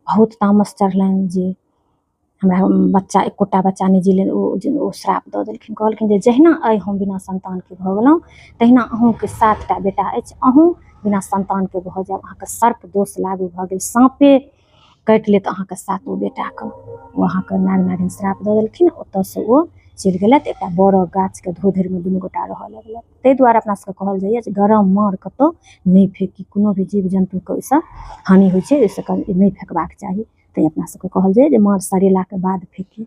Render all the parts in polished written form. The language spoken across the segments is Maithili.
बहुत तामस चढ़लनि जे हमरा बच्चा एकोटा बच्चा नहि जीलनि। ओ ओ श्राप दऽ देलखिन, कहलखिन जे जहिना आइ हम बिना सन्तानके भऽ गेलहुँ तहिना अहूँके 7टा बेटा अछि, अहूँ बिना सन्तानके भऽ जायब, अहाँके सर्प दोष लागू भऽ गेल, साँपे काटि लेत अहाँके 7 बेटाके। ओ अहाँके नाग नागिन श्राप दऽ देलखिन। ओतऽसँ ओ चलि गेलथि, एकटा बड़क गाछके धोधरिमे दुनू गोटा रहऽ लगलथि। ताहि दुआरे अपना सबके कहल जाइए जे गरम माँड़ कतहु नहि फेकी, कोनो भी जीव जन्तुके ओहिसँ हानि होइ छै, ओहिसँ नहि फेकबाक चाही। तैँ अपना सबके कहल जाइए जे माँड़ सड़ेलाके बाद फेकी।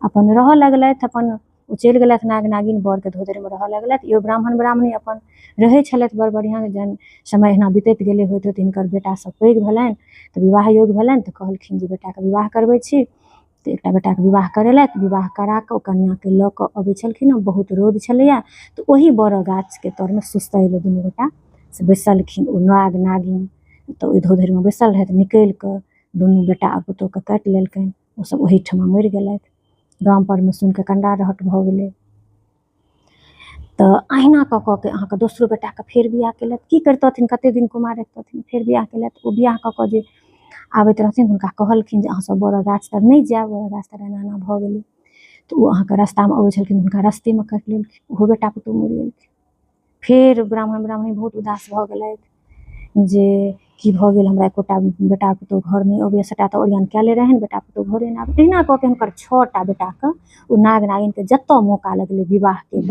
अपन रहऽ लगलथि, अपन ओ चलि गेलथि नाग नागिन बड़के धोधरिमे रहऽ लगलथि। इहो ब्राह्मण ब्राह्मणी अपन रहै छलथि बड़ बढ़िआँ। जहन समय एहिना बीतैत गेलै, होइत होइत हिनकर बेटा सब पैघ भेलनि तऽ विवाह योग भेलनि, तऽ कहलखिन जे बेटाके विवाह करबै छी। तऽ एकटा बेटाके विवाह करेलथि। विवाह करा कऽ ओ कनिआँके लऽ कऽ अबै छलखिन हँ, बहुत रौद छलैए, तऽ ओही बड़ गाछके तरमे सुस्तै लए दुनू गोटा से बैसलखिन। ओ नाग नागिन तऽ ओहि धोधरिमे बैसल रहथि, निकलि कऽ दुनू बेटा आ पुतोहुके काटि लेलकनि, ओसब ओहिठमा मरि गेलथि। गाम परमे सुनिकऽ कंडा रहट भऽ गेलै। तऽ अहिना कऽ कऽ के अहाँके दोसरो बेटाके फेर बियाह केलथि। की करितथिन, कते दिन कुमार रखितथिन, फेर बियाह केलथि। ओ बियाह कऽ कऽ जे आबैत रहथिन, हुनका कहलखिन जे अहाँसब बड़ गाछ तर नहि जायब, बड़ गाछ तर एना एना भऽ गेलै। तऽ ओ अहाँके रास्तामे अबै छलखिन, हुनका रस्तेमे काटि लेलखिन, ओहो बेटा पुतोहु मरि गेलखिन। फेर ब्राह्मण ब्राह्मणी बहुत उदास भऽ गेलथि जे की भऽ गेल, हमरा एकोटा बेटा पुतोहु घर नहि अबैया, सबटा तऽ ओरियान कएले रहनि, बेटा पुतोहु घरे नहि आबै। एहिना कऽ के हुनकर 6टा बेटाके ओ नाग नागिनके जतऽ मौका लगलै विवाहके बाद